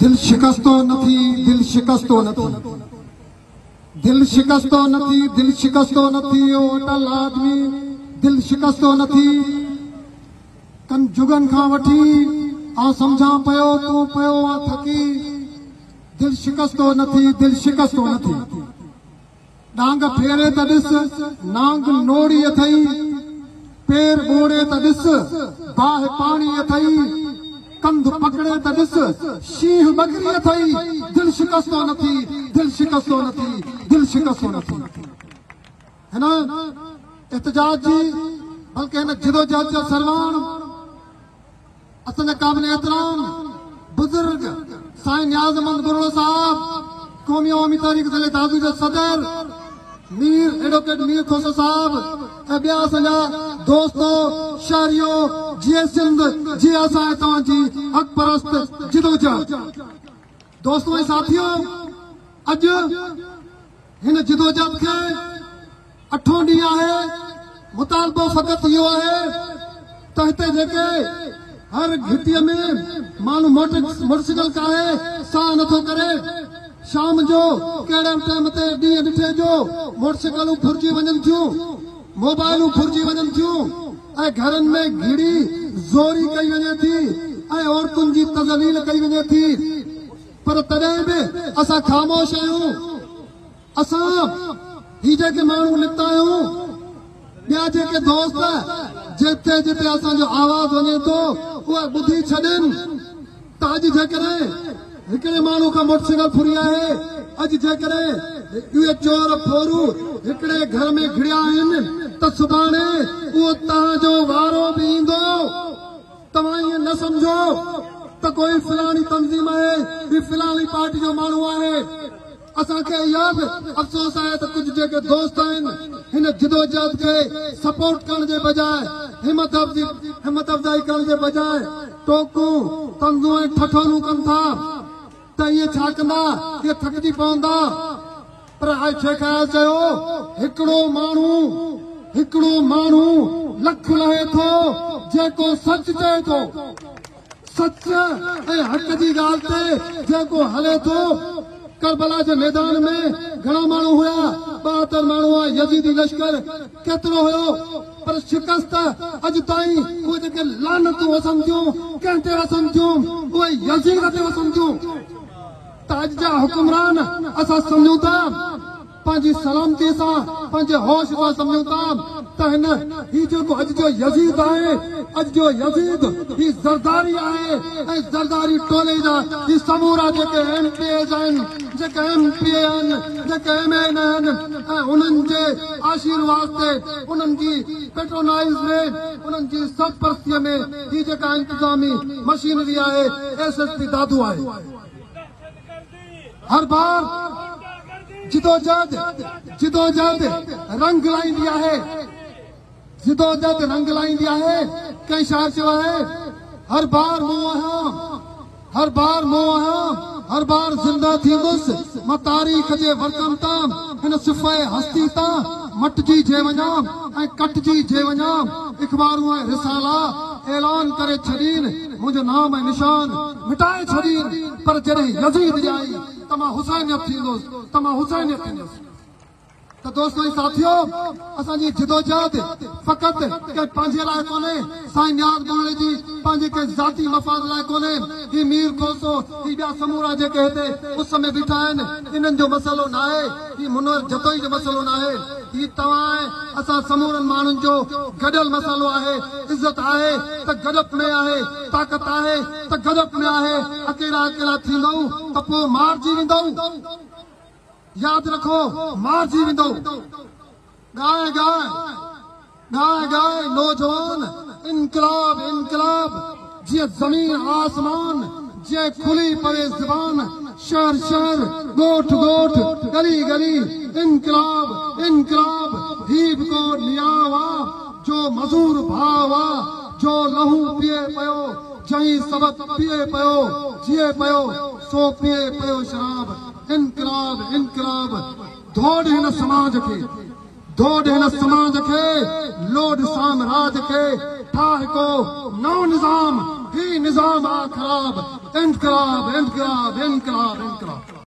دل شڪستو نه ٿي، دل شڪستو نه ٿي، دل شڪستو نه ٿي، دل شڪستو نه ٿي، او اٽل آدمي، دل شڪستو نه ٿي. ڪن جڳن کان وٺي آئون سمجهان پيو، تون پيو آن ٿڪي، دل شڪستو نه ٿي، دل شڪستو نه ٿي. ڏانگ ڦيري ته ڏس، نانگ نوڙي اٿئي، پير ٻوڙي ته ڏس، باهه پاڻي اٿئي، ڪنڌ پڪڙي ته ڏس، شينهن ٻڪري اٿئي، دل شڪستو نه ٿي، دل شڪستو نه ٿي، دل شڪستو نه ٿي. هن احتجاج جي بلڪه هن جدوجهد جا سرواڻ اسان جا قابل احترام بزرگ سائين نياز احمد ٻرڙو صاحب، قومي عوامي تحريڪ ضلعي دادو جا صدر مير ايڊووڪيٽ مير کوسو صاحب ۽ ٻيا اسان جا دوستو، شهريو، جيئي سنڌ، جيئي اسان ۽ توهان جي حق پرست جدوجهد. دوستو ۽ ساٿيو، اڄ هن جدوجهد کي اٺون ڏينهن آهي، مطالبو فقط اهو آهي ته هتي جيڪي هر گهٽيء ۾ ماڻهو موٽرسائيڪل ڪاهي ساهه نٿو ڪري، شام جو ڪهڙي به ٽائيم تي ڏينهن ڏٺي جو موٽرسائيڪلون ڦرجي وڃن ٿيون، موبائلون ڦرجي وڃن ٿيون ۽ گهرن ۾ گهڙي زوري ڪئي وڃي ٿي ۽ عورتن جي تذليل ڪئي وڃي ٿي پر تڏهن به اسان خاموش آهيون. اسان هي جيڪي ماڻهو نڪتا آهيون، ٻيا جيڪي دوست جتي جتي اسان جو آواز وڃي ٿو اهي ٻڌي ڇڏين ته اڄ جيڪڏهن هڪڙي ماڻهو کان موٽرسائيڪل ڦري آهي، اڄ جيڪڏهن اهي چور ڦورو هڪڙي گهر ۾ گهڙيا آهن ته سڀاڻي اهو توهان جو وارو به ايندو. توهان ائين نه سمجهو ته ڪوئي فلاڻي تنظيم آهي، هي فلاڻي پارٽي جو ماڻهو آهي. اسان کي اها به افسوس آهي ته ڪجهه جيڪي دوست آهن هن جدوجهد کي سپورٽ ڪرڻ جي بجاء همت افزائي ڪرڻ جي بجاء ٽوڪون، طنزون ۽ ٺٺولون ڪن ٿا ته ائين ڇا ڪندا اهي ٿڪجي پوندا پر شيخ اياز چيو هڪڙو ماڻهو هڪڙو ماڻهو لک لهي ٿو جيڪو سچ چئي ٿو. سچ ۽ حق جي ڳالهه تي جيڪو هلي ٿو. ڪربلا جي ميدان ۾ گهڻا ماڻهو هيا؟ 72 ماڻهو هئا. يزيدي لشڪر ڪيترو هيو؟ پر شڪست اڄ تائين اهي جيڪي لعنتون وسن ٿيون، ڪنهن تي وسن ٿيون؟ اهي يزيد تي وسن ٿيون. ته اڄ جا حڪمران اسان سمجهون ٿا. پنهنجي سلامتي سان پنهنجي هوش سان سمجهون ٿا ته هن هي جيڪو اڄ جو يزيد آهي اڄ جو يزيد هي زرداري آهي ۽ زرداري ٽولي جا هي سمورا جيڪي ايم پي ايز آهن جيڪي ايم پي اي آهن جيڪي ايم اين آهن ۽ انهن جي آشيرواز تي انهن جي پيٽرونائيز ۾ انهن جي سرپرستي ۾ هي جيڪا انتظامي مشينري آهي ايس ايس پي دادو آهي. هر بار جدوجهد جدوجهد رنگ لائيندي آهي جدوجهد رنگ لائيندي آهي ڪنهن شاعر چيو آهي هر بار مون آهيان هر بار مون آهيان هر بار زنده ٿيندس مان تاريخ جي ورقن تان هن صفحه هستي تان مٽجي جي وڃان ۽ ڪٽجي جي وڃان اخبارون ۽ رسالا اعلان ڪري ڇڏين منهنجو نام ۽ نشان مٽائي ڇڏين پر جڏهن يزيد ڄائي ته مان حسينيت ٿيندس ته مان حسينيت ٿيندس ته دوستو ۽ ساٿيو اسان جي جدوجهد فقط ڪنهن پنهنجي لاء ڪونهي سائين نياز ٻرڙي جي پنهنجي ڪنهن ذاتي مفاد لاء ڪونهي هي مير کوسو هي ٻيا سمورا جيڪي هتي اس ۾ بيٺا آهن انهن جو مسئلو ناهي هي منور جتوئي جو مسئلو ناهي هي توهان ۽ اسان سمورن ماڻهن جو گڏيل مسئلو آهي، عزت آهي ته گڏپ ۾ آهي، طاقت آهي ته گڏپ ۾ آهي، اڪيلا اڪيلا ٿيندؤ ته پوء مارجي ويندؤ، ياد رکو مارجي ويندؤ. ڳائي ڳائي ڳائي ڳائي نوجوان انقلاب انقلاب جيئن زمين آسمان جيئن کلي پوي زبان شهر شهر ڳوٺ ڳوٺ ڳلي ڳلي انقلاب انقلاب هي به ڪو نياء آ جو مزور ڀاء آ جو لهو پيئي پيو جئين سبق پيئي پيو جيئي پيو سو پيئي پيو شراب انقلاب انقلاب ڌوڏ هن سماج کي ڌوڏ هن سماج کي، لوڏ سامراج کي، ٺاهه ڪو نئون نظام، هي نظام آ خراب، انقلاب انقلاب انقلاب انقلاب.